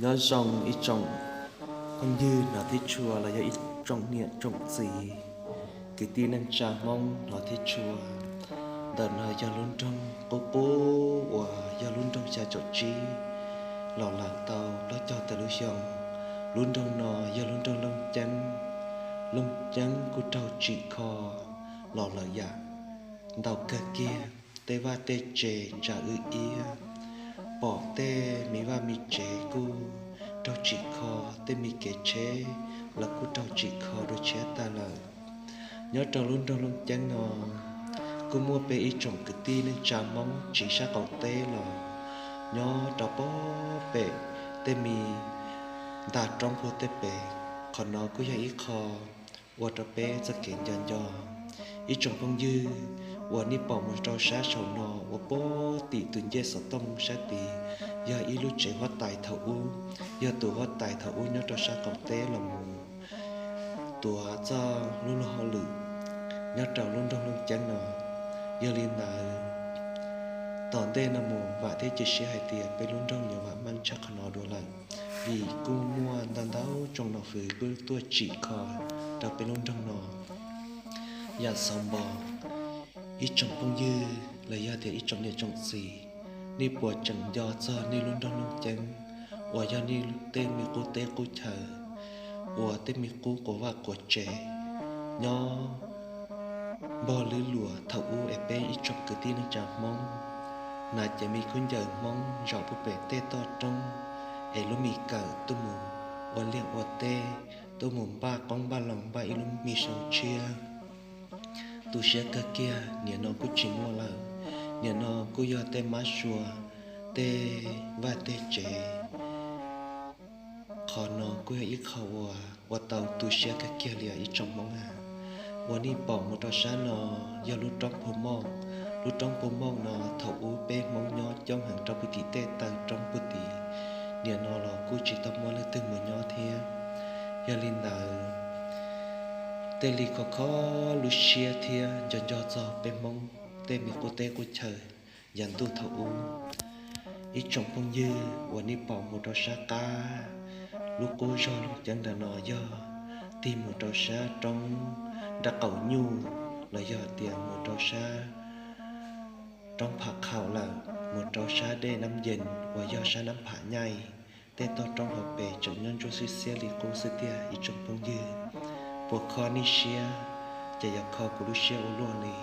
Nyob zoo ib tsoom phooj ywg hnov thiab tshua los yog ib tsoom niam tsoom txiv, kwv tij neej tsa Hmoob hnov thiab tshua. Ntawm no yog lub nroog qub qub uas yog lub nroog xya caum tsib los lawm tau plaub caug tawm lub xyoo. Lub nroog no yog lub nroog Looj Ceeb. Looj Ceeb kuj raug tsim kho los lawm yam ntau kawg kiag. Tej vaj tej tsev tsa wb iab, pom tej me vaj me tsev kuj raug tsim kho, tej me kev tsheb los kuj raug tsim kho dua tshiab tag lawm. Nyob rau lub nroog Looj Ceeb no kuj muaj peb ib tsoom kwv tij neej tsa Hmoob tsiv sab qaum teb los nyob rau pem tej me nta roob puag tej pem. Qhov no kuj yog ib qho ua rau peb txoj kev nco nco. Ib tsoom phooj ywg uas nej pom mus rau sab saum no uas puag tim tus ncej xov tooj sab tid yog ib lub tsev huab tais thaum ub, yog tus huab tais thaum ub nyob rau sab qaum teb los mus tuav txoj lub luag hauj lwm nyob rau lub nroog Looj Ceeb no. Yog li ntawd, tom ntej no mus vam thiab cia siab hais tias peb lub nroog yuav vam meej tshaj qhov no dua lawm, vim kuj muaj ntau ntau tsoom nom fwv kuj tuaj tsim kho rau peb lub nroog no yam xaus npo. Ib tsoom phooj ywg los yog tias ib tsoom niam tsoom txiv, nej puas tseem nco txog nej lub nroog Looj Ceeb uas yog nej tej me qub teb qub chaw, uas tej me qub quas vaj quas tsev nyob npog lwb luas thaum ub es peb ib tsoom kwv tij neej tsa Hmoob hnav cev me khaub ncaws Hmoob zaum puag pem tej toj roob es lub me kawm tuaj mus ua liaj ua teb, tuaj mus npaj qoob npaj loo npaj ib lub me xyoo tshiab. Tu siab kawg kiag, nim no kuj tsis muaj lawm. Nim no kuj yog tej mab sua, tej vaj tej tsev. Qhov no kuj yog ib qho uas ua tau tu siab kawg kiag li os ib tsoom Hmoob a. Uas nej pom mus rau sab no yog lub roob Phu Mooj. Lub roob Phu Mooj no thaum ub peb Hmoob nyob coob heev rau puag tim tej taw roob puag tid, nim no los kuj tsis tau muaj leej twg mus nyob thiab. Yog li ntawd, thiaj li kho kho lub siab thiab nco nco txog peb Hmoob tej me qub teb qub chaw yav ntuj thaum ub. Ib tsoom phooj ywg uas nej pom mus rau sab qab lub qub zog Looj Ceeb ntawm no yog tig mus rau sab roob nram qaum nyuj los yog tias mus rau sab roob Pham Khaum lawm, mus rau sab dej Nab Yees uas yog sab Nab Pham Nyaij. Tej toj roob hauv pes tseem nyob ntsuab xiab xiab li qub xwb tiag ib tsoom phooj ywg. Puas kho nej siab, ces yog kho kuv lub siab ua luaj li,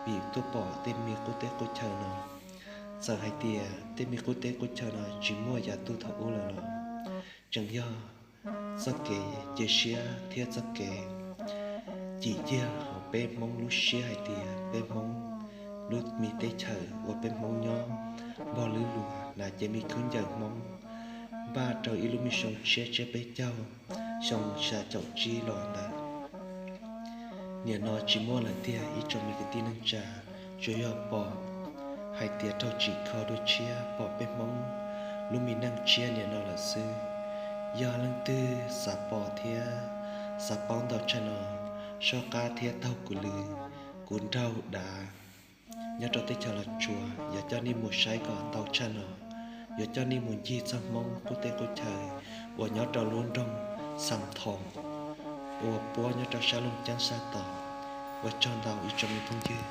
vim tuaj pom tej me qub teb qub chaw no. Txawm hais tias tej me qub teb qub chaw no tsis muaj yav ntuj thaum ub lawm los tseem yog txoj kev cia siab thiab txoj kev cim ciag hauv peb Hmoob lub siab hais tias peb Hmoob lub me teb chaws uas peb Hmoob nyob npog lwb luas hnav cev me khaub ncaws Hmoob npaj rau ib lub me xyoo tshiab tsiab peb caug, xyoo xya caum tsib los ntawd. Nim no tsis muaj lawm tiag ib tsoom me kwv tij neej tsa, tsuas yog pom hais tias raug tsim kho dua tshiab, pom peb Hmoob lub me neej tshiab nim no lawm xwb. Yog leej twg xav pom thiab xav paub ntau tshaj no, soj qab thiab taug kuv lw, kuv nraug dav nyob rau teb chaws Los Tsuas yuav coj nej mus saib kom ntau tshaj no, yuav coj nej mus ncig txog Hmoob qub teb qub chaw uas nyob rau lub nroog Xam Thoos uas puab nyob rau sab Looj Ceeb sab tod. Ua tsaug ntau ib tsoom me phooj ywg.